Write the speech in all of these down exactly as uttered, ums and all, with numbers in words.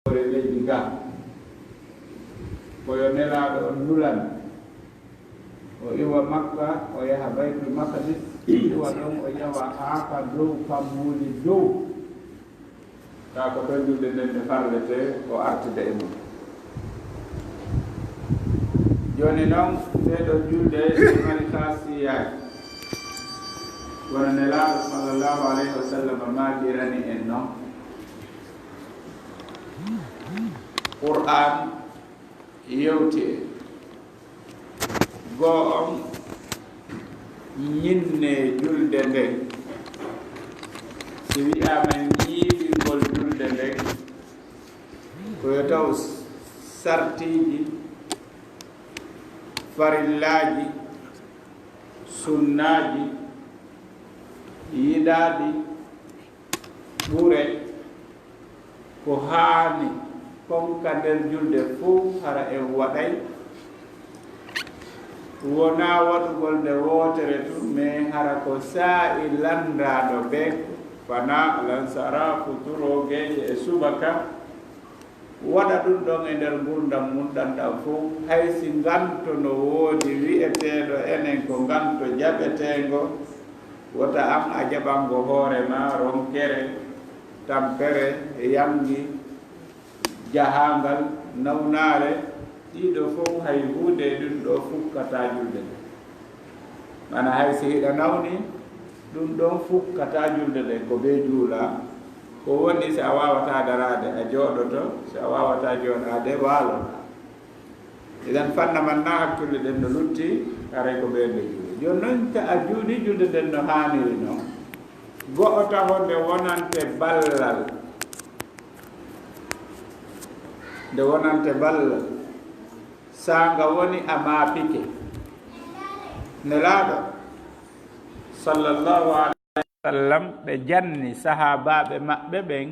hoore leydi ga. Ko yo Nelaaɗo on nulan. O iwa Makka, o yaha Baytul Maqdis, iwa ɗon, o yawa haa ka dow kammuuli dow. Kaa ko toon julde nden nde farletee, o artida e mum. Jooni noon, ndee ɗoo julde e mari khaasiyaaji. Wano Nelaaɗo sallallahu alayhi wa sallam maakirani en noon. Qur'aan yewti e goo on ñinne julde nden. Si wi'aama ñiiɓingol julde nden, ko yo taw sartiiji, farillaaji, sunnaaji, yiɗaaɗi, ɓure ko haani kon ka nder julde fow hara en waɗay, wonaa waɗugol nde wootere tun, mais hara ko saa'i lanndaaɗo ɓe, fanaa, alansara, futuro, geeƴe e subaka, waɗa ɗun ɗon e nder ngurndan mun ɗan ɗan fow, hay si nganto no woodi wi'eteeɗo enen ko nganto jaɓeteengo, wota an a jaɓango hoore maa ronkere, tampere, yanngi, jahaangal, nawnaare, ɗii ɗoo fow hay huunde e ɗun ɗoo fukkataa julde nden. Maanaa hay si hiɗa nawni, ɗun ɗon fukkataa julde nden, ko bee juulaa. Ko woni, si a waawataa daraade, a jooɗoto, si a waawataa jooɗaade, waaloɗaa. Idan fanna man naa hakkunde ɗen no lutti, haray ko bee nde juuli. Jooni non, ta a juulii julde nden no haaniri non, go'otaho nde wonante ballal, nde wonante ballal, saanga woni a maapike. Nelaaɗo sallallahu alayhi wa sallam, ɓe janni sahaabaaɓe maɓɓe ɓen,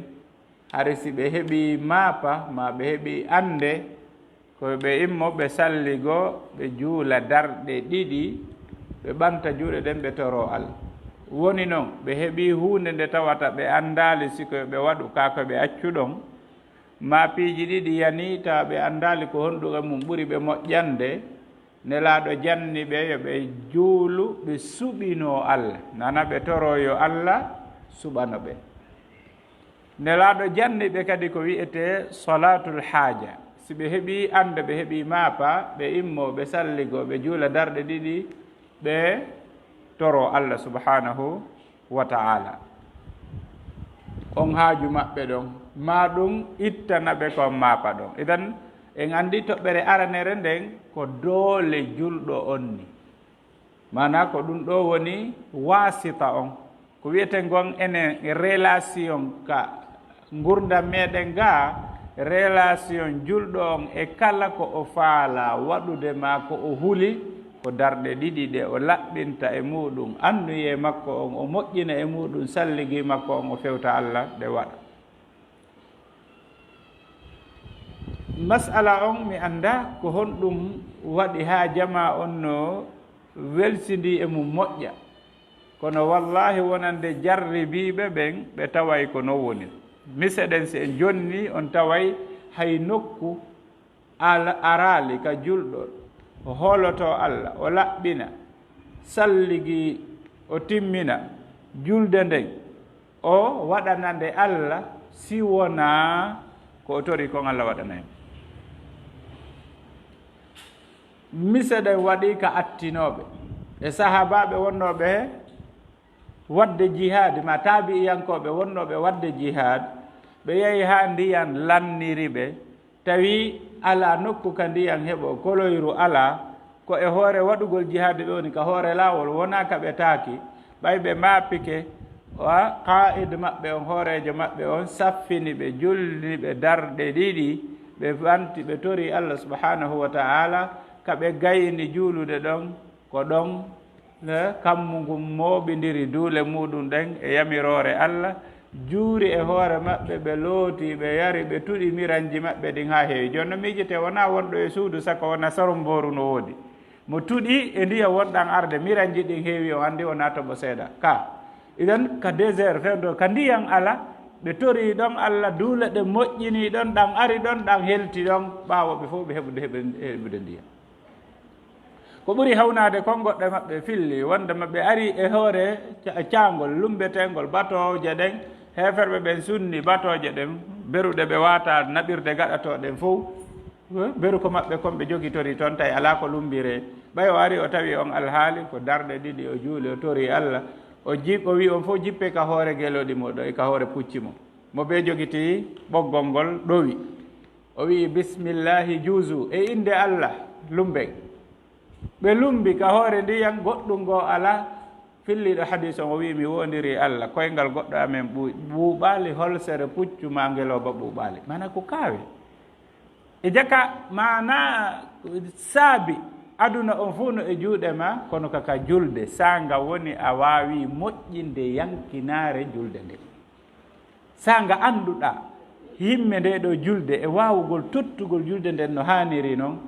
hari si ɓe heɓii maapa, maa ɓe heɓii annde, ko ɓe immo ɓe salligo, ɓe juula darɗe ɗiɗi, ɓe ɓanta juuɗe ɗen, ɓe toroo Allah. Woni non, ɓe heɓii huunde nde tawata ɓe anndaali si ko yo ɓe waɗu, kaa ko ɓe accu ɗon, maa piiji ɗiɗi yanii, tawa ɓe anndaali ko honɗun e mum ɓuri ɓe moƴƴande, Nelaaɗo janni ɓe yo ɓe juulu, ɓe suɓinoo Allah. Nana ɓe toroo yo Allah suɓano ɓe. Nelaaɗo janni ɓe kadi ko wi'etee salaatul haaja. Si ɓe heɓii annde, ɓe heɓii maapa, ɓe immoo, ɓe salligoo, ɓe juula darɗe ɗiɗi, ɓe toroo Allah subhaanahu wa ta'ala. On haaju maɓɓe ɗon, maa ɗun ittana ɓe ko on maapa ɗon. Idan, en anndi toɓɓere aranere nden ko doole julɗo on ni. Maanaa ko ɗun ɗoo woni waasita on. Ko wi'eten gon enen relation ka ngurndan meɗen ga, relation julɗo on e kala ko o faalaa waɗude maa ko o huli, ko darɗe ɗiɗi ɗe o laɓɓinta e muuɗun annuyee makko on, o moƴƴina e muuɗun salligi makko on, o fewta Allah ɗe waɗa. Mas'ala on mi anndaa ko honɗun waɗi haa jamaa on no welsindii e mum moƴƴa. Kono wallaahi wonande jarribiiɓe ɓen, ɓe taway ko non woni. Mise ɗen si en jonnii, on taway hay nokku al-, araali ka julɗo hoolotoo Allah, o laɓɓina, salligi, o timmina julde nden, o waɗana nde Allah si wonaa ko o torii kon Allah waɗanay mo. Mise ɗen waɗii ka attinooɓe e sahaabaaɓe wonnooɓe he waɗde jihaadi, maa taabi'iyankooɓe wonnooɓe waɗde jihaad, ɓe yahi haa ndiyan lanniri ɓe, tawi alaa nokku ka ndiyan heɓoo, koloyru alaa, ko e hoore waɗugol jihaadi ɓe woni, ka hoore laawol, wonaa ka ɓe taaki, ɓay ɓe maapike, wa qaa'id maɓɓe on, hooreejo maɓɓe on, saffini ɓe, julni ɓe darɗe ɗiɗi, ɓe wanti, ɓe torii Allah subhaanahu wa ta'ala, ka ɓe gayni juulude ɗon, ko ɗon, e, kammu ngun mooɓindiri duule muuɗum ɗen e yamiroore Allah, juuri e hoore maɓɓe, ɓe looti, ɓe yari, ɓe tuɗi miranji maɓɓe ɗin haa heewi. Jooni no miijete wonaa wonɗo e suudu, saka wona soron mbooru no woodi. Mo tuɗi e ndiyan wonɗan arde, miranji ɗin heewi, o anndi wonaa toɓo seeɗa. Ka, idan ka désert, fewndo, ka ndiyan alaa, Ɓe torii ɗon Allah, duule ɗen moƴƴinii ɗon, ɗan ari ɗon, ɗan helti ɗon, ɓaawo ɓe fof ɓe heɓude, heɓude, heɓude ndiyam. Ko ɓuri hawnaade kon, goɗɗo e maɓɓe filli wonndema ɓe ari e hoore ca-, caangol lummbeteengol batooje ɗen, heeferɓe ɓen sunni batooje ɗen, beru ɗe ɓe waata naɓirde gaɗatoo ɗen fof, eh, beru ko maɓɓe kon ɓe jogitori toon, tawi alaa ko lummbiree. Ɓay o ari o tawi on alhaali ko darɗe ɗiɗi, o juuli, o torii Allah, o jip-, o wi'i on fof jippee ka hoore gelooɗi mooɗon e ka hoore pucci mon. Mo bee jogitii ɓoggol ngol ɗowi. O wi'i, "Bismillahi juuzu, e innde Allah, lummben." Ɓe lummbi ka hoore ndiyan, goɗɗun goo alaa. Filliiɗo hadiis on o wi'i, "Mi woondirii Allah, koyngal goɗɗo amen ɓuy-, ɓuuɓaali, holsere puccu maa ngelooba ɓuuɓaali." Maanaa ko kaawe. E jaka, maanaa saabi aduna on fof no e juuɗe maa, kono ka, ka julde, saanga woni a waawii moƴƴinde yankinaare julde nden. Saanga annduɗaa himme ndee ɗoo julde e waawugol tottugol julde nden no haaniri non,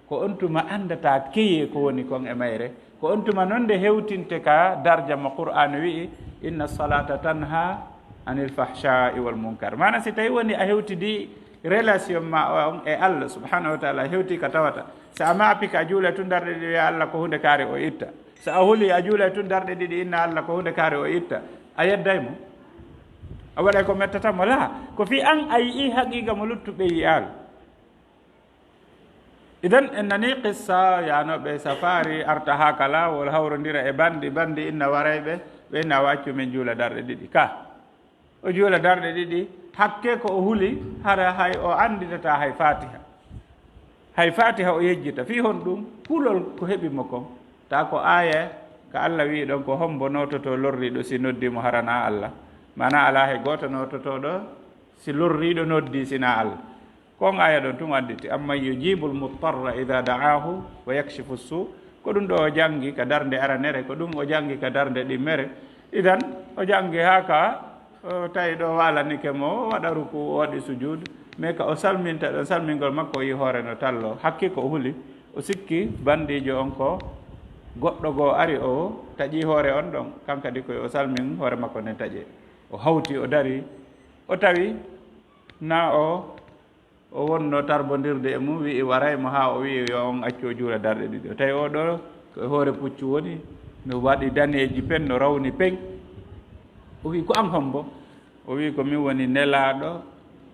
ko on tuma anndataa keyee ko woni kon e mayre. Ko on tuma non nde hewtinte ka darja mo Qur'aana wi'i, "Inna salata tanha anil fahsha'i wal munkar." Maanaa si tawi woni a hewtidi relation maa on e Allah subhanahu wa ta'ala, hewti ka tawata. Sa a maapi ka, a juula tun darɗe ɗiɗi, ya Allah ko huunde kaari o itta. Sa a huli, a juula tun darɗe ɗiɗi, inna Allah ko huunde kaari o itta. A yedday mo. A waɗay ko mettata mo laa. Ko fii an a yi'i haqiiqa mo luttuɓe yi'aali. Idan en nani qissa yaanooɓe safaari arta haa ka laawol hawrondira e bandi, bandi inna warayɓe, ɓe inna o accu min juula darɗe ɗiɗi. Ka. O juula darɗe ɗiɗi, hakke ko o huli, hara hay o anndidataa hay Faatiha. Hay Faatiha o yejjita. Fii honɗun? Kulol ko heɓi mo kon. Taa ko aaya ka Allah wi'i ɗon, ko hombo noototoo lorriiɗo si noddi mo hara naa Allah? Maanaa alaa hay gooto noototooɗo si lorriiɗo noddi si naa Allah. Ko on aaya ɗon tun annditi, "Amman yujibul muttarra idha da'ahu wa yakshifu su." Ko ɗun ɗoo o janngi ka darnde aranere, ko ɗun o janngi ka darnde ɗimmere. Idan, o janngi haa ka, o tawi ɗo waalanike mo, o waɗa ruku, o waɗi sujud. Mais ka o salminta ɗon, salmingol makko o yi hoore no tallo. Hakke ko o huli, o sikki bandiijo on ko goɗɗo goo ari, o taƴi hoore on ɗon. Kan kadi ko yo o salmin hoore makko nden taƴe. O hawti, o dari, o tawi na o O wonno tarbondirde e mum, wi'i waray mo haa o wi'i yo on accu o juula darɗe ɗiɗi. O tawi oo ɗoo ko e hoore puccu woni, no waɗi daneeji pen, no rawni pen. O wi'i, "Ko an hombo?" O wi'i, "Ko min woni nelaaɗo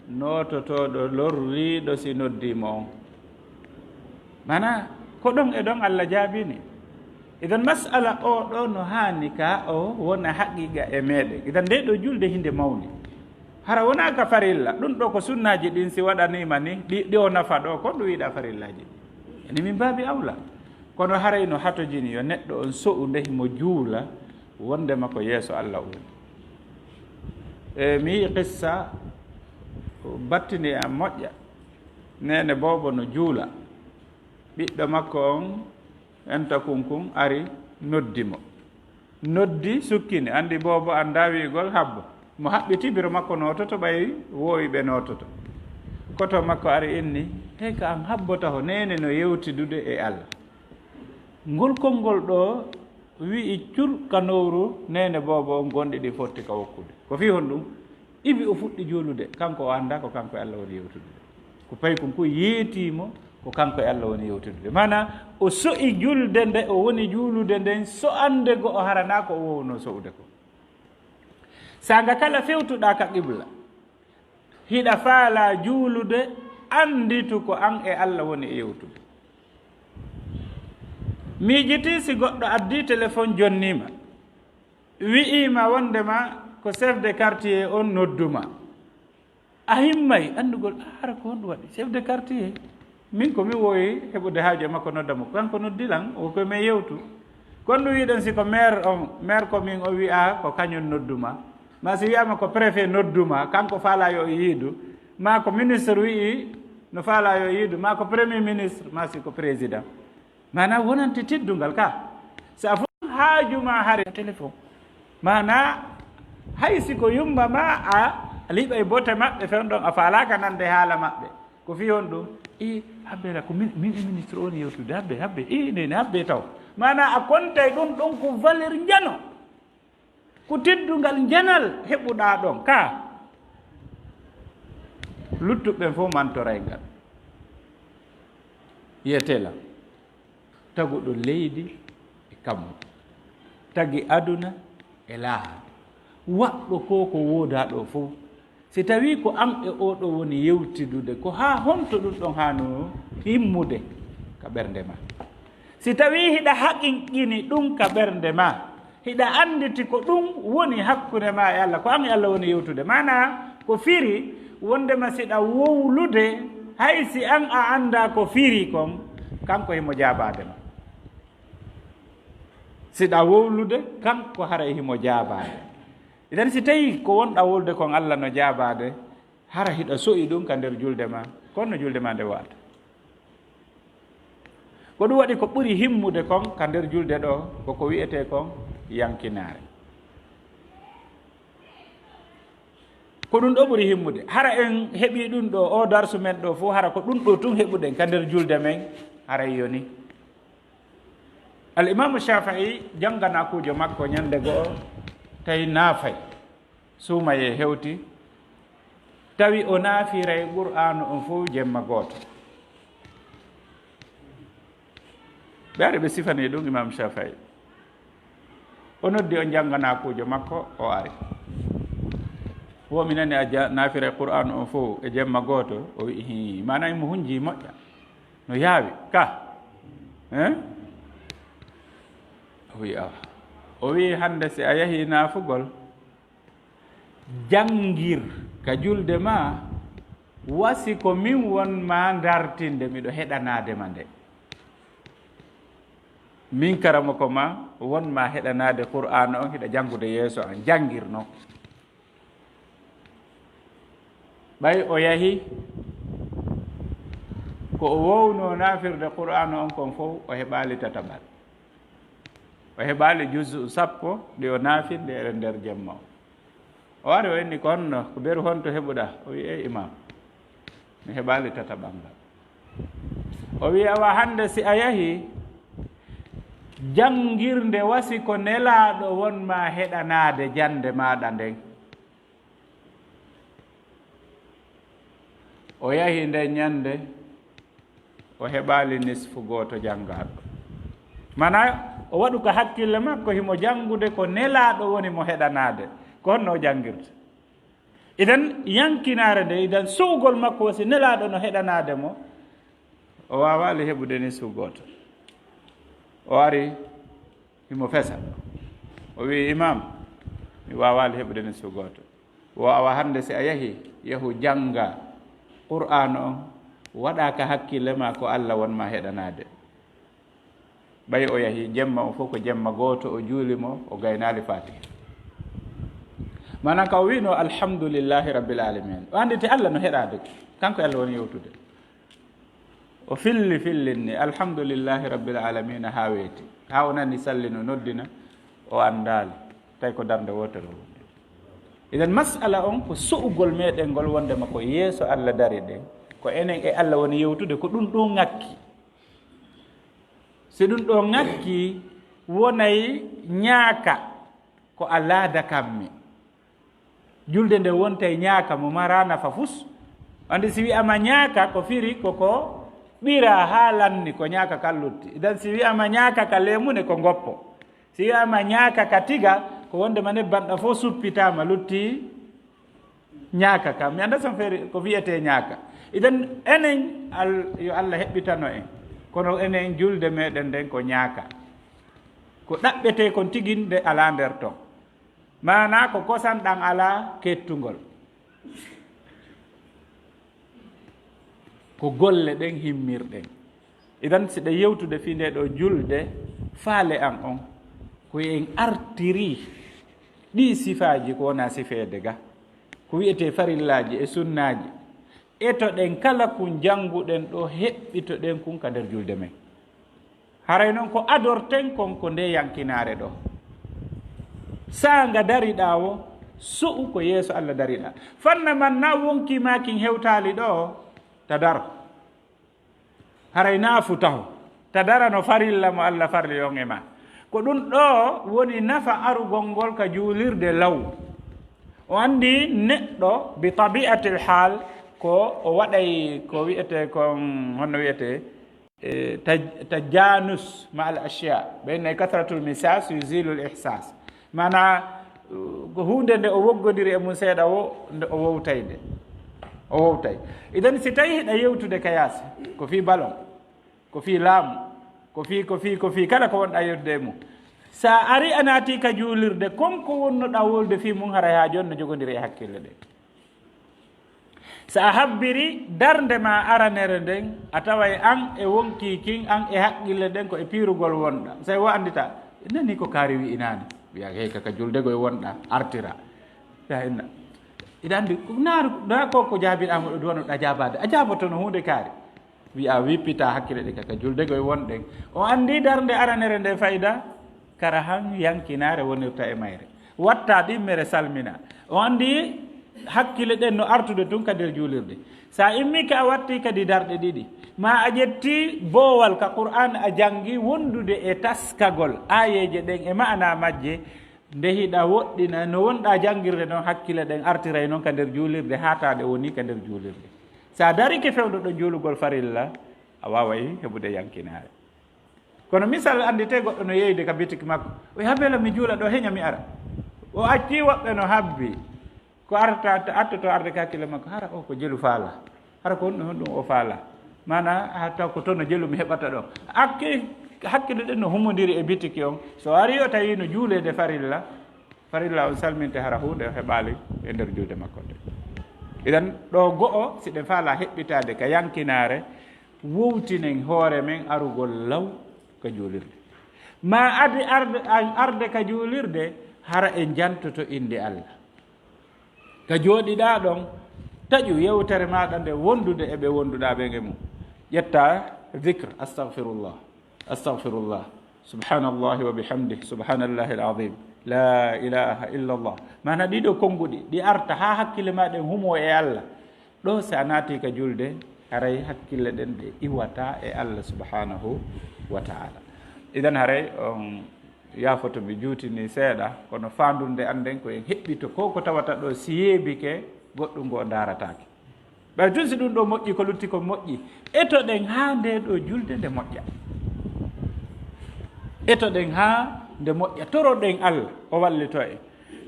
noototooɗo lorriiɗo si noddii mo on." Maanaa, ko ɗon e ɗon Allah jaabini. Idan mas'ala oo ɗoo no haani ka o wona haqiiqa e meɗen. Idan ndee ɗoo julde hinde mawni. Hara wonaa ka farilla, ɗun ɗoo ko sunnaaji ɗin si waɗaniima ni, ɗi, ɗi o nafa ɗoo, ko ɗun wi'uɗaa farillaaji ɗin. Yani min baabi awla. Kono haray no hatojini yo neɗɗo on so'u nde himo juula, wondema ko yeeso Allah o woni. E, mi yi'i qissa battini e am moƴƴa. Neene boobo no juula. Ɓiɗɗo makko on, enta kunkun, ari noddi mo. Noddi, sukkini, anndi boobo anndaa wi'ugol habbo. Mo haɓɓiti biro makko noototo, ɓay woowi ɓe noototo. Koto makko ari inni, "Hey, ka an habbo taho, neene no yewtidude e Allah." Ngol konngol ɗoo wi'i cur ka nowru neene boobo on, gonɗi ɗi fotti ka wokkude. Ko fii honɗun? Ibi o fuɗɗi juulude, kanko o anndaa ko kanko e Allah woni yewtude. Ko paykun kun yeetii mo, ko kanko e Allah woni yewtude. Maanaa, o so'i julde nde o woni juulude nden, so'ande go'o hara naa ko o wowno so'ude ko. Saanga kala fewtuɗaa ka qibla, hiɗa faalaa juulude, annditu ko an e Allah woni e yewtude. Miijitii si goɗɗo addii telefon jonnii ma. Wi'ii ma wondema ko chef de quartier on noddu ma. A himmay anndugol, "Ah, hara ko honɗun waɗi? Chef de quartier? Min ko mi woowi heɓude haaju e makko nodda mo. Kanko noddi lan, o ko men yewtu." Kon ɗun wi'uɗon si ko maire on, maire ko min o wi'a ko kañun noddu ma. Ma si wi'aama ko préfet noddu ma, kanko faalaa yo o yiidu. Ma ko ministre wi'i no faalaa yo o yiidu. Ma ko premier ministre, ma si ko président. Maanaa wonante teddungal ka. Sa fof haaju ma hari téléphone. Maanaa hay si ko yumma ma a liɓay bote maɓɓe fen ɗon a faalaaka nande haala maɓɓe. Ko fii honɗun? I habbe la ko min, min e ministre on yewtude habbe, habbe. I nene habbe taw. Maanaa a kontay ɗun ɗon ko valeur njano. Ko teddungal njanal heɓuɗaa ɗon ka. Luttuɓe ɓen fof mantoray ngal. Yetela, taguɗo leydi e kammu, tagi aduna e laaha, waɗɗo ko ko woodaa ɗo fof. Si tawii ko an e oo ɗoo woni yewtidude, ko haa honto ɗum ɗon haano himmude ka ɓernde ma? Si tawii hiɗa haqiqini ɗum ka ɓernde ma, hiɗa annditi ko ɗum woni hakkunde ma e Allah, ko an e Allah woni yewtude. Maanaa, ko firi wondema siɗa wowlude, hay si an a anndaa ko firi kon, kanko himo jaabaade ma. Siɗa wowlude, kanko haray himo jaabaade. Idan si tawii ko wonɗa wowlude kon Allah no jaabaade, hara hiɗa so'i ɗum ka nder julde ma, kono no julde ma nde wa'ata. Ko ɗum waɗi ko ɓuri himmude kon ka nder julde ɗo, ko ko wi'etee kon yankinaare. Ko ɗum ɗo ɓuri himmude. Hara en heɓii ɗum ɗo, o darsu men ɗo fof, hara ko ɗum ɗo tun heɓuɗen ka nder julde men, haray yoni. Al Imaamu Shaafi'i, jannganaakuujo makko, ñande go'o tawi naafay, suumayee hewti, tawi o naafiray Qur'aanu on fof jemma gooto. Ɓe ari ɓe sifani ɗum Imam Shaafi'i. O noddi on jannganaakuujo makko, o ari. Wo mi nani a ja-, naafiray Qur'aanu on fof e jemma gooto, o wi'i, "Hii, maanaa mo hunji moƴƴa." No yaawi, ka? Hein? O wi'i, "Awa." O wi'i, "Hannde si a yahi naafugol, janngir ka julde ma, wasi ko min won ma dartinde, miɗo heɗanaade ma nde. Min karamoko ma, won ma heɗanaade Qur'aana on, hiɗa janngude yeeso an, janngir non." Ɓay o yahi, ko o wowno naafirde Qur'aana on kon fow, o heɓaali tataɓal. O heɓaali juz'u sappo ɗi o naafirde e nder jemma on. O ari, o inni ko, "Honno, ko beru honto heɓuɗa?" O wi'i, "Ey Imam, mi heɓaali tataɓal ngal." O wi'i, "Awa hannde si a yahi, janngirde wasi ko Nelaaɗo won ma heɗanaade jannde maaɗa nden." O yahi nden ñande, o heɓaali nisfu gooto janngaaɗo. Maanaa, o waɗu ka hakkille makko, himo janngude ko Nelaaɗo woni mo heɗanaade. Ko honno o janngirta? Idan, yankinaare nde, idan, su'ugol makko, si Nelaaɗo no heɗanaade mo, o waawaali heɓude nisfu gooto. O ari, himo fesa. O wi'i, "Imam, mi waawaali heɓude nisfu gooto." Wo awa hannde si a yahi, yahu jannga Qur'aana on, waɗa ka hakkille ma ko Allah won ma heɗanaade. Ɓay o yahi jemma on fof ko jemma gooto, o juuli mo, o gaynaali Faatiha. Maanaa ka o wi'no, "Alhamdulillahi Rabbil Alamin." O annditi Allah no heɗaade, kanko Allah woni yewtude. O filli fillinni, "Alhamdulillahi Rabbil Alamina," haa weeti. Haa o nani salli no noddina, o anndaali. Tawi ko darnde wootere woni. Idan mas'ala on ko su'ugol meɗen ngol wondema ko yeeso Allah dari ɗen. Ko enen e Allah woni yewtude, ko ɗum ɗo ŋakki. Si ɗum ɗo ŋakki, wonay ñaaka ko a laada kammi. Julde nde wontay ñaaka mo maraa nafa fus. Anndi si wi'ama ñaaka ko firi ko ko ɓira haa lanni ko ñaaka kan lutti. Idan si wi'ama ñaaka ka leemune ko ngoppo. Si wi'ama ñaaka ka tiga ko wondema nebban ɗan fof suppitaama lutti ñaaka ka. Mi annda son feeri ko wi'etee ñaaka. Idan enen al-, yo Allah heɓɓitano en. Kono enen julde meɗen nden ko ñaaka. Ko ɗaɓɓetee kon tigi nde alaa nder ton. Maanaa ko kosan ɗan alaa kettungol. Ko golle ɗen himmirɗen. Idan si ɗe yewtude fii nde ɗo julde, faale an on, ko en artiri ɗi sifaaji ko wona sifeede ga. Ko wi'etee farillaaji e sunnaaji. Etoɗen kala kun jannguɗen ɗo, heɓɓitoɗen kun ka nder julde men. Haray non ko adorten kon ko nde yankinaare ɗo. Saanga dariɗaa wo, su'u ko yeeso Allah dariɗaa. Fanna man na wonki maa kin hewtaali ɗo, ta dar. Haray na fu taho. Ta dara no farilla mo Allah farli on e ma. Ko ɗum ɗo woni nafa arugol ngol ka juulirde law. O anndi neɗɗo bi tabi'atil haal, Ko o waɗay ko wiyetee kon, honno wiyetee, e, taj-, tajanus ma al ashya, ɓe inna kathratul misas yuzilul ihsas. Maanaa, uh, ko huunde nde o woggodiri e mum seeɗa wo, nde o wowtay nde. O wowtay. Idan, si tawi hiɗa yewtude ka yaasi, ko fii balon, ko fii laamu, ko fii, ko fii, ko fii, kala ko wonɗaa yewtude e mum. Sa ari a naati ka juulirde, kon ko wonnoɗaa wolde fii mum, haray haa jooni no jogondiri e hakkille ɗen. Sa a habbiri darnde ma aranere nden, a taway an e wonkii kin, an e hakkille ɗen ko e piirugol wonɗaa. Say wo anndita, nani ko kaari wi'inaani. Wi'a, hey, ka, ka julde goy wonɗaa, artira. Ya inna. Iɗa anndi, naaru, na ko, ko jaabiɗaa mo ɗo duwano ɗa jaabaade. A jaabotono huunde kaari. Wi'a, wippita hakkille ɗe ka, ka julde goy wonɗen. O anndi darnde aranere nde fayda, kara han yankinaare wonirta e mayre. Watta ɗimmere salmina. O anndi hakkille ɗen no artude tun ka nder juulirde. Sa immike a watti kadi darɗe ɗiɗi. Ma a ƴetti boowal ka Qur'aan a janngi wondude e taskagol aayeeje ɗen e ma'ana majje. Nde hiɗa woɗɗina no wonɗaa janngirde non, hakkille ɗen artiray non ka nder juulirde, haa taa ɗe woni ka nder juulirde. Sa darike fewndo ɗon juulugol farilla, a waaway heɓude yankinaare. Kono misal annditee goɗɗo no yeeyde ka bitik makko, o wi'a, "Habela mi juula ɗo, heña mi ara." O accii woɓɓe no habbi. Ko arta, attoto arde ka hakkille makko, hara o ko jelu faala. Hara ko honɗum, honɗum o faala. Maanaa, haa taw ko toon no jelu mi heɓata ɗon. Hakke, hakkille ɗen no humondiri e bitiki on. So ari o tawi no juuleede farilla, farilla on salminte hara huunde o heɓaali e nder juulde makko nde. Idan, ɗo go'o, si ɗen faala heɓɓitaade ka yankinaare, wowtinen hoore men arugol law ka juulirde. Ma adi arde, an arde ka juulirde, hara en jantoto innde Allah. Ka jooɗiɗaa ɗon, taƴu yewtere maaɗa nde wondude e ɓe wonduɗaa ɓen e mum. Ƴetta zikr, "Astaghfirullah, astaghfirullah, subhanallahi wa bihamdih, subhanallahi al-azim, la ilaha illallah." Maana ɗiɗo konnguɗi, ɗi arta haa hakkille ma ɗen humo e Allah. Ɗo si a naati ka julde, haray hakkille ɗen ɗe iwata e Allah subhanahu wa ta'ala. Idan haray on yaafoto mi juutini seeɗa, kono faandunde an nden ko en heɓɓito ko, ko tawata ɗo si yeebike, goɗɗum ngo ndaarataake. Ɓay tun si ɗum ɗo moƴƴi, ko lutti ko moƴƴi. Etoɗen haa nde ɗo julde nde moƴƴa. Etoɗen haa nde moƴƴa. Toroɗen Allah, o wallito en.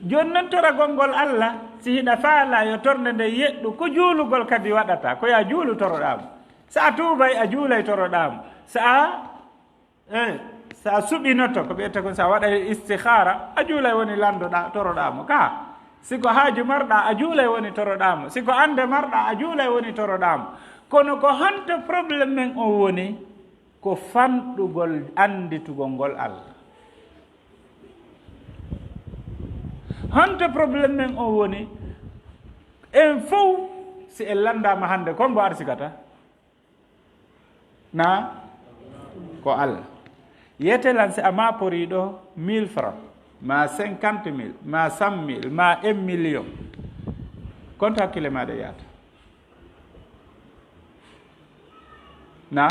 Jooni non toragol ngol Allah, si hiɗa faala yo tornde nde yeɗɗu, ko juulugol kadi waɗata, ko ya juulu toroɗaa mo. Sa a tuubay, a juulay toroɗaa mo. Sa a Eh, sa suɓinoto, ko ɓe wiyata kon, sa waɗay istikhara, a juulay woni landoɗaa, toroɗaa mo. Ka, si ko haaju marɗaa, a juulay woni toroɗaa mo. Si ko annde marɗaa, a juulay woni toroɗaa mo. Kono ko honto problème men on woni? Ko fanɗugol annditugol ngol Allah. Honto problème men on woni? En fow, si en lanndaama hannde, ko mbo arsikata? Na ko Allah. Yete lan si a maaporiiɗo mille francs, ma cinquante mille, ma cent mille, ma un million. Konto hakkille maaɗa yaata? Na?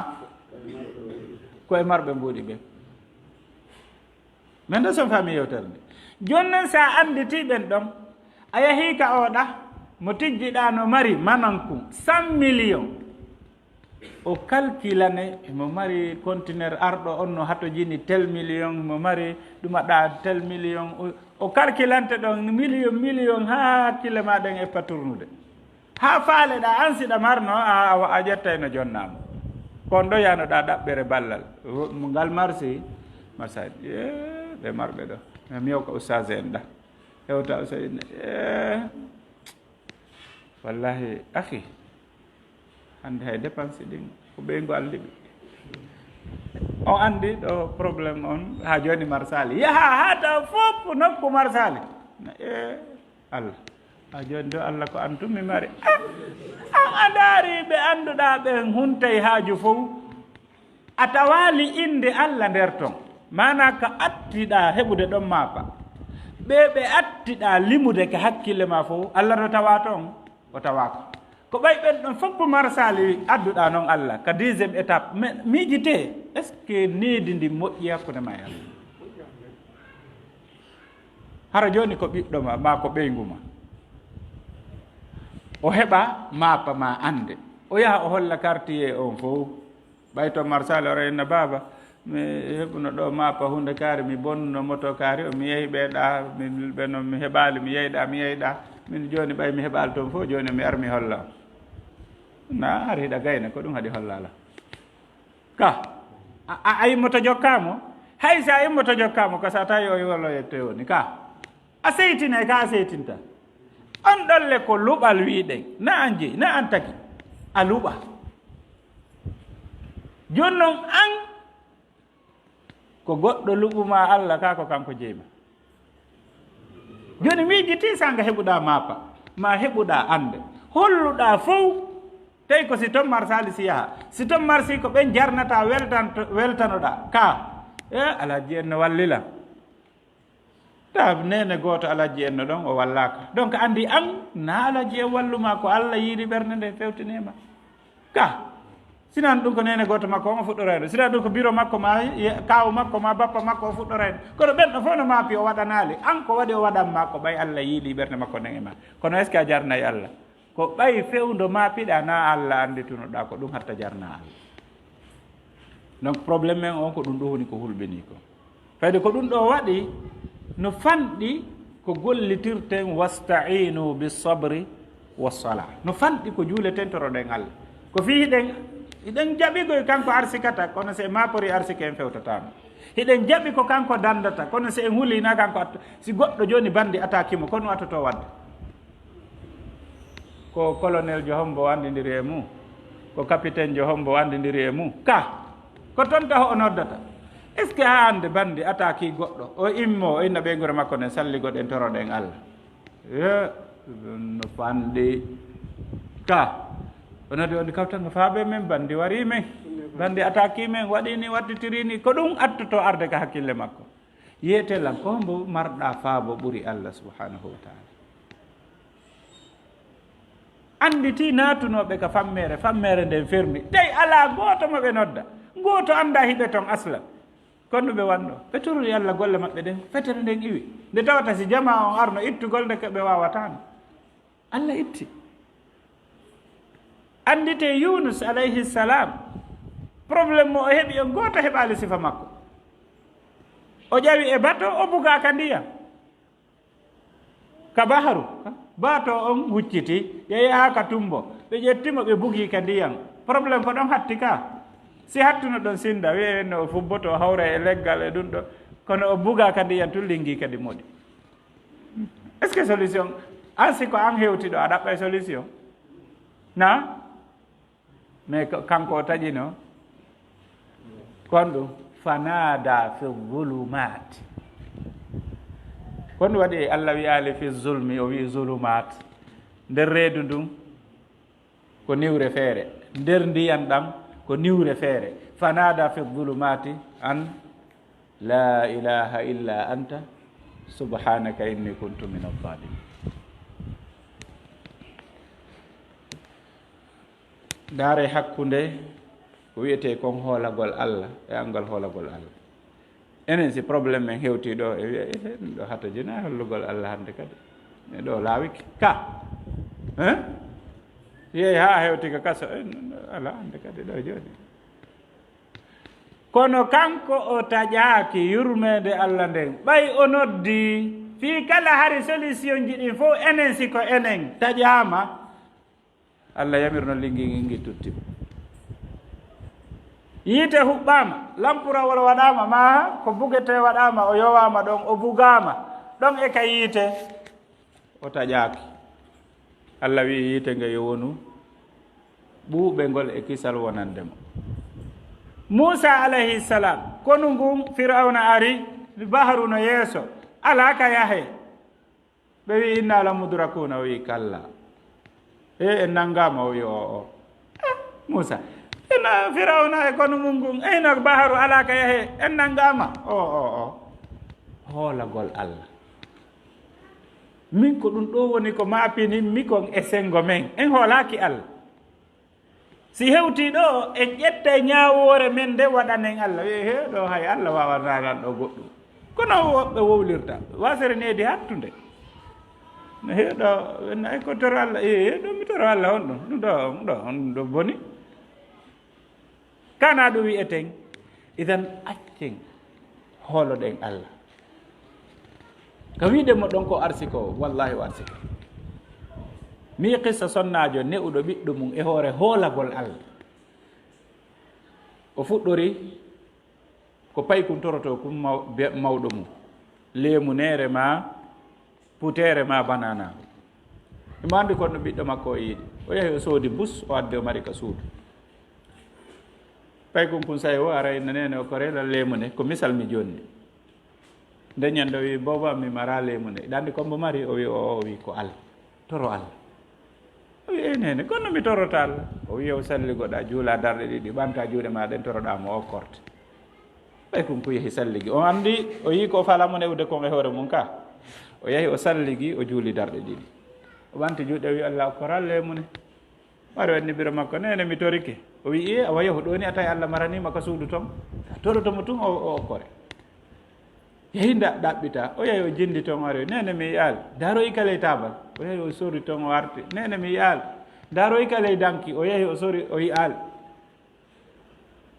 Ko e marɓe mbuuɗi ɓe. Men ɗo son faami yewtere nde. Jooni non, si a annditi ɓen ɗon, a yahii ka oɗa, mo tijjiɗaa no mari mananku cent millions. O calculane, himo mari conteneur arɗo on no hatojini tel million, himo mari ɗuma ɗa tel million. O, o calculante ɗon million, million, haa hakkille ma ɗen eppa turnude. Haa faaleɗaa an siɗa marno, a, a, a ƴettayno jonnaamo. Kon ɗo yanoɗaa ɗaɓɓere ballal. Wo-, mo ngal marsi, marsa, eh, ɓe marɓe ɗo. Mi yew ko ustaas en ɗa. Hewta ustaas en, eh, wallahi, akhi, hannde hay dépense ɗin, ko ɓeyngu alliɓe. O anndi ɗo problème on, haa jooni marsaali. Yaha haa taw fof nokku marsaali. Na, eh, Allah. A jooni ɗo Allah ko an tun mi mari. Ah, an a ndaari ɓe annduɗaa ɓen huntay haaju fow. A tawaali innde Allah nder ton. Maanaa ka attiɗaa heɓude ɗon maafa. Ɓe ɓe attiɗaa limude ka hakkille ma fow, Allah ɗo tawaa ton? O tawaaka. Ko ɓay ɓen ɗon fof marsaali adduɗaa non Allah ka deuxième étape. Mais miijitee, est-ce que needi ndi moƴƴi hakkunde ma e Allah? Hara jooni ko ɓiɗɗo ma, maa ko ɓeyngu ma. O heɓa maapa ma annde. O yaha o holla quartier on fow. Ɓay to Marsali o reenna, "Baaba, mi heɓuno ɗo maapa hunde kaari, mi bonnuno moto kaari o, mi yehi ɓe ɗa, mi ɓe non mi heɓaali, mi yehi ɗa, mi yehi ɗa. Min jooni ɓay mi heɓaali ton fow, jooni mi ar mi holla on." Na hari hiɗa gayna, ko ɗum haɗi hollala. Ka, a, a, a immoto jokkaamo? Hay si a immoto jokkaamo, ka sa tawi o wolo yettoy woni ka. A seytinay ka a seytinta. On ɗolle ko luɓal wiɗen. Na an jeyi, na an tagi. A luɓa. Jooni non an, ko goɗɗo luɓuma Allah ka, ko kanko jeyma. Jooni miijiti sanga heɓuɗa maapa, ma heɓuɗa annde, holluɗa fow. Tawi ko si ton Marsali si yaha, si ton Marsi ko ɓen jarnata weltanto-, weltanoɗa ka. E, Alhaji en no wallila. Ta nene gooto Alhaji en no ɗon, o wallaka. Donc, andi an, na Alhaji en walluma, ko Allah yiili ɓernde nde fewtinema. Ka, sinan ɗum ko nene gooto makko on o fuɗɗorayno. Sinan ɗum ko biro makko ma ye-, kaawu makko ma bappa makko o fuɗɗorayno. Kono ɓen ɗo fof no maapi o waɗanaali. An ko waɗi o waɗan ma ko ɓay Allah yiili ɓernde makko nden e ma. Kono est-ce que a jarnay Allah? Ko ɓay fewndo maapiɗa na Allah anditunoɗa ko ɗum hatta jarna Allah. Donc problème men on ko ɗum ɗo woni ko hulɓini ko. Kadi ko ɗum ɗo waɗi no fanɗi ko gollitirten, "Wasta'inu bis sabri was sala." No fanɗi ko juuleten toroɗen Allah. Ko fii hiɗen, hiɗen jaɓi koy kanko arsikata, kono si en maapori arsike en fewtatama. Hiɗen jaɓi ko kanko dandata, kono si en huli na kanko atta-, si goɗɗo jooni bandi attaque mo, kono attoto wadde. Ko colonel jo hombo andindiri e mum, ko capitaine jo hombo andindiri e mum. Ka, ko ton taho o noddata. Est-ce que haa hannde banndi attaque goɗɗo, o immo, o inna ɓeynguure makko nden, salligo ɗen, toroɗen Allah? E, no fanɗi. Ka, o noddi on kawtal no faabe men, banndi wari men, banndi attaque men, waɗi ni, wadditiri ni. Ko ɗum attoto arde ka hakkille makko. Yiyete lan ko mbo marɗa faabo ɓuri Allah subhanahu wa ta'ala. Annditi naatunooɓe ka fammeere, fammeere nden fermi. Tawi alaa gooto mo ɓe nodda. Gooto anndaa hiɓe ton asla. Kono ɓe wanno. Ɓe torori Allah golle maɓɓe ɗen. Fetere nden iwi. Nde tawata si jamaa on arno ittugol nde ɓe waawataano. Allah itti. Anndite Yunus alayhi salam. Problème mo o heɓi on gooto heɓaali sifa makko. O ƴawi e bato, o bugaa ka ndiyam. Ka baharu, bato on hucciti, yeeyaa ka tumbo. Ɓe ƴetti mo, ɓe bugii ka ndiyam. Problème ko ɗon hatti ka. Si hattuno ɗon sinda, wi'e no o fubboto, hawra e leggal e ɗum ɗo. Kono o bugaa ka ndiyam tun, lingi kadi moɗi. Est-ce que solution? An si ko an hewti ɗo, a ɗaɓɓay solution? Na? Mais ko, kanko o taƴino. Kon ɗum, fanada fi zulumat. Kon ɗum waɗi Allah wi'aali fi zulmi, o wi'i zulumat. Nder reedu ndun, ko niwre feere. Nder ndiyan ɗan, ko niwre feere. Fanada fi zulumati an la ilaha illa anta subhanaka inni kuntu min adh-dhalimin. Ndaare hakkunde ko wiyetee kon hoolagol Allah e anngal hoolagol Allah. Enen si problème men hewti ɗo, e wiya, "Eh, ɗum ɗo hata jina hollugol Allah hannde kadi. E ɗo laawiki. Ka? Hein? Yehi haa hewti ka kaso. Eh, non, non, ala hannde kadi ɗo jooni." Kono kanko o taƴaaki yurmeende Allah nden. Ɓay o noddi, fii kala hari solution ji ɗin fof, enen si ko enen taƴaama, Allah yamirno lingi ngin, ngi tutti. Yiite huɓɓaama, lampurawol waɗaama, maa ko bugetee waɗaama, o yowaama ɗon, o bugaama ɗon e ka yiite, o taƴaaki. Allah wi'i yiite nge yo wonu ɓuuɓe ngol e kisal wonande mo. Muusa alayhi salam, konu ngun Firawna ari, baharu no yeeso, alaa ka yahee. Ɓe wi'i, "Inna la mudrakuna," o wi'i, "Kalla. E, en nanngaama," o wi'i, "O, o." Eh, Muusa, ina Firawna e konu mun ngun, e ina baharu alaa ka yahee, en nanngaama. O, o, o. Hoolagol Allah. Min ko ɗum ɗo woni ko maapini mi kon e senngo men. En hoolaaki Allah. Si hewtii ɗo, en ƴettay ñaawoore men nde waɗanen Allah. Wi'ee, "He, ɗo hay Allah waawanaa lan ɗo goɗɗum." Kono woɓɓe wowlirta, waasere needi hattunde. Heɗo, ay ko toro Allah, e ɗo mi toro Allah on ɗon, ɗum ɗo, ɗum ɗo, on ɗo boni. Kana ɗum wi'eten, idan accen hooloɗen Allah. Ka wiide mo ɗon ko arsiko, wallahi o arsiko. Mi qissa sonnaajo ne'uɗo ɓiɗɗo mum e hoore hoolagol Allah. O fuɗɗori ko paykun toroto kun maw-, be-, mawɗo mum. Leemuneere ma, puteere ma, banana. Imo anndi kon no ɓiɗɗo makko o yiɗi. O yahi o soodi bus, o addi o mari ka suudu. Paykun kun sayi o aray, "Nene, o korela leemune." Ko misal mi jonni. Nde ñande o wi, "Booba, mi mara leemune." Iɗa anndi ko mbo mari? O wi, "O, o wi ko Allah. Toro Allah." O wi, "E nene, kono mi torota Allah." O wi, "O salligoɗa, juula darɗe ɗiɗi, ɓanta juuɗe ma ɗen, toroɗa mo o korte." Ɓay kun ko yehi salligi. O anndi, o yii ko o faalaa mo ne'ude kon e hoore mum ka. O yahi o salligi, o juuli darɗe ɗiɗi. O ɓanti juuɗe, o wi, "Allah, o koral leemune." Wari wanni biro makko, "Nene, mi torike." O wi, "Iye, awa yahu ɗo ni, a tawi Allah maraniima ka suudu ton." Toroto mo tun o, o okkore. Yehi nda-, ɗaɓɓita. O yahi o jindi ton, o ari, "Nene, mi yi'aali." Daroyi ka ley taabal. O yahi o sori ton, o arti. "Nene, mi yi'aali." Daroyi ka ley danki. O yahi o sori, o yi'aali.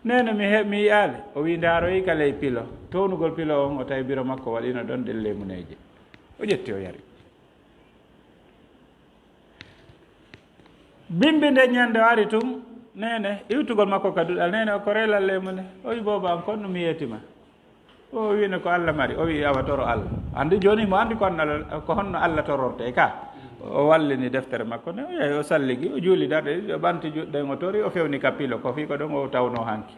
"Nene, mi he-, mi yi'aali." O wi, "Daroyi ka ley pilo." Townugol pilo on, o tawi biro makko waɗino ɗon ɗen leemuneeje. O ƴetti, o yari. Bimbi nde ñande o ari tun, nene, iwtugol makko ka duɗal, "Nene, o korelal leemune." O wi, "Booba an, kon ɗum mi yeetima." O wino ko Allah mari, o wi, "Awa toro Allah." Anndi jooni mo anndi ko honno, ko honno Allah tororte ka. O wallini deftere makko nde, o yahi o salligi, o juuli darɗe ɗiɗi, o ɓanti juuɗe ɗen, o tori, o fewni ka pilo, ko fii ko ɗon o tawno hanki.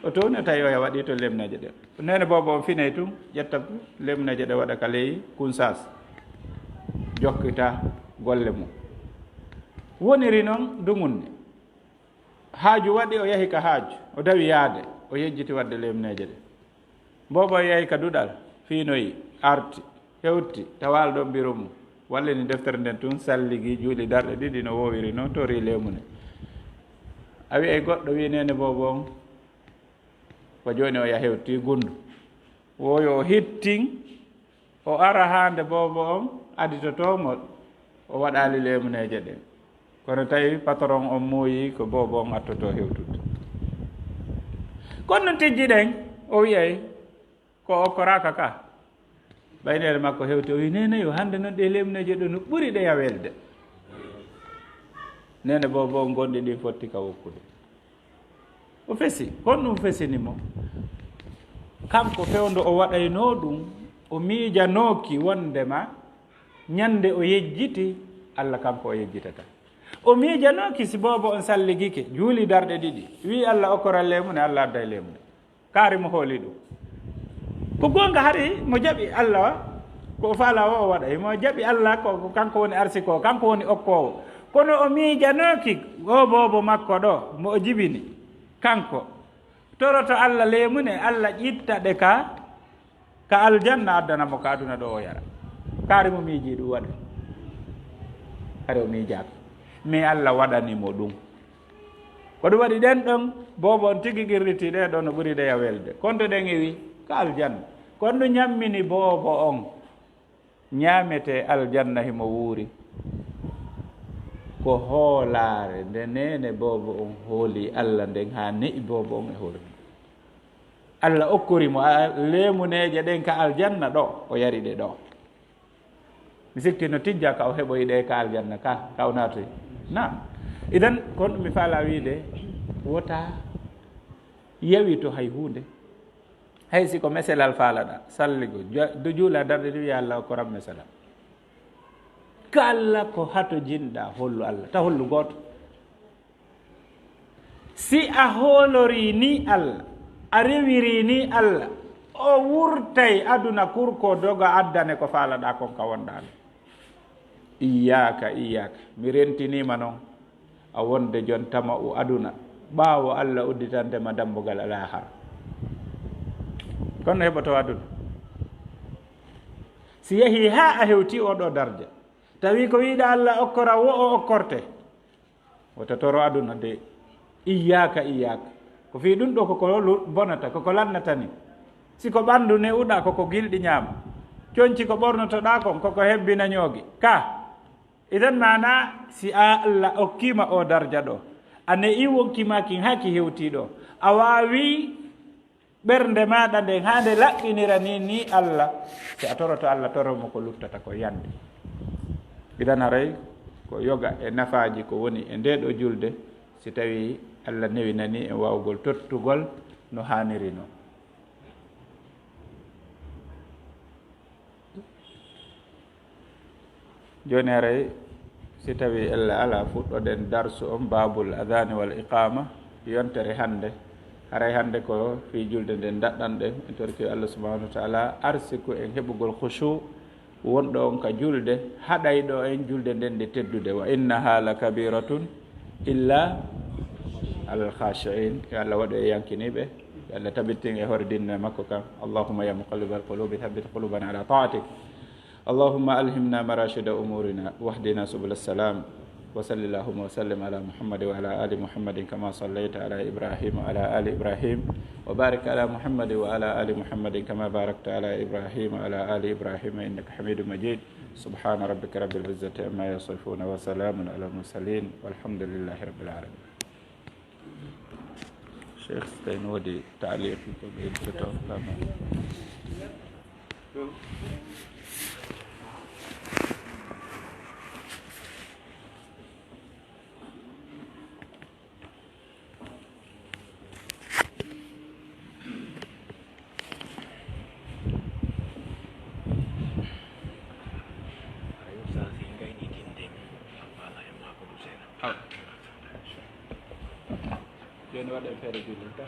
O towni, o tawi o yahi waɗi to leemuneeje ɗen. Nene boobo on finay tun, ƴetta leemuneeje ɗe waɗa ka ley kunsas. Jokkita golle mum. Woniri non dumunne. Haaju waɗi, o yahi ka haaju. O dawi yaade, o yejjiti waɗde leemuneeje ɗe. Boobo o yahi ka duɗal, fiinoyi, arti, hewti, tawaali ɗon biro mum. Wallini deftere nden tun, salligi, juuli darɗe ɗiɗi no woowiri non, tori leemune. A wi'ay goɗɗo wi nene boobo on, ko jooni o yaha hewti gundu. Wo yo o hittin, o ara haa nde boobo on aditotoo mo, o waɗaali leemuneeje ɗen. Kono tawi patron on muuyi ko boobo on attotoo hewtude. Kono non tijji ɗen, o wi'ay, ko okkoraaka ka. Ɓay nene makko hewti, o wi, "Nene yo, hannde non ɗe leemuneeje ɗo no ɓuri ɗe ya welde." Nene boobo on gonɗi ɗin fotti ka wokkude. O fesi, kon ɗum fesini mo. Kanko fewndo o waɗaynoo ɗum, o miijanooki wondema ñande o yejjiti, Allah kanko o yejjitata. O miijanooki si boobo on salligike, juuli darɗe ɗiɗi, wi Allah okkoral leemune, Allah adday leemune. Kaari mo hooli ɗum. Ko goonga hari mo jaɓi Allah, ko o faala o, o waɗa. Mo jaɓi Allah ko, ko kanko woni arsiko, kanko woni okkoowo. Kono o miijanooki o boobo makko ɗo, mo o jibini. Kanko toroto Allah leemune, Allah ƴitta ɗe ka, ka aljanna addana mo ka aduna ɗo o yara. Kaari mo miiji ɗum waɗa. Hari o miijaaka. Mais Allah waɗani mo ɗum. Ko ɗum waɗi ɗen ɗon, boobo on tigi qirriti ɗe ɗo no ɓuri ɗe ya welde. Konto ɗen iwi ka aljanna. Kono ɗum ñammini boobo on. Ñaamete aljanna himo wuuri. Ko hoolaare nde neene boobo on hooli Allah nden haa ne'i boobo on e hoore mum. Allah okkori mo a-, leemuneeje ɗen ka aljanna ɗo, o yari ɗe ɗo. Mi sikki no tijja ka o heɓoyi ɗe ka aljanna ka, ka o naatoyi. Naam. Idan, kon ɗum mi faala wiide, wota yawito hay huunde. Hay si ko meselal faalaɗa, salligo, ja-, do juula darɗe ɗiɗi, "Ya Allah, ko ram meselal." Kala ko hato jinɗa, hollu Allah, ta hollu gooto. Si a hoolori ni Allah, a rewiri ni Allah, o wurtay aduna kurko doga addane ko faalaɗa kon ka wonɗa ɗon. Iyyaka, iyyaka. Mi rentinima non a wonde jon tama'u aduna, ɓaawo Allah udditante ma dambugal alahara. Kono no heɓoto aduna. Si yehi haa a hewti oɗo darja, tawi ko wiɗa Allah okkora wo o okkorte, wota toro aduna de. Iyyaka, iyyaka. Ko fii ɗum ɗo koko lu-, bonata, koko lannata ni. Si ko ɓanndu ne'uɗa, koko gilɗi ñaama. Conci ko ɓornotoɗa kon, koko hebbina ñoogi. Ka, Idan maana, si a Allah okkiima o darja ɗo, a ne'i wonki ma kin haa ki hewti ɗo, a waawi ɓernde maaɗa nden haa nde laɓɓinira ni, ni Allah, si a toroto Allah, toro mo ko luttata ko yande. Idan haray ko yoga e nafaaji ko woni e nde ɗo julde, si tawi Allah newinani en waawgol tottugol no haaniri no. Jooni haray, si tawi ella alaa, fuɗɗoɗen darsu on, babul adani wal iqama, yontere hannde. Haray hannde ko fii julde nden daɗɗanɗe. En torki Allah subhanahu wa taala arsiku en heɓugol khushu wonɗo on ka julde, haɗayɗo en julde nden nde teddude. Wa innaha la kabiratun illa alal khashiin. Yo Allah waɗu e yankiniiɓe. Yo Allah tabitin e hoore diina makko kan. Allahumma ya muqallibal qulubi thabbit qulubana ala taatik. اللهم ألهمنا مراشد أمورنا واهدنا سبل السلام. وصل اللهم وسلم على محمد وعلى آل محمد كما صليت على إبراهيم وعلى آل إبراهيم، وبارك على محمد وعلى آل محمد كما باركت على إبراهيم وعلى آل إبراهيم إنك حميد مجيد. سبحان ربك رب العزة عما يصفون وسلام على المرسلين والحمد لله رب العالمين. Cheikh, so tawi no woodi taaliq ko ɓe ittoto, kama. Jooni waɗen feere julde.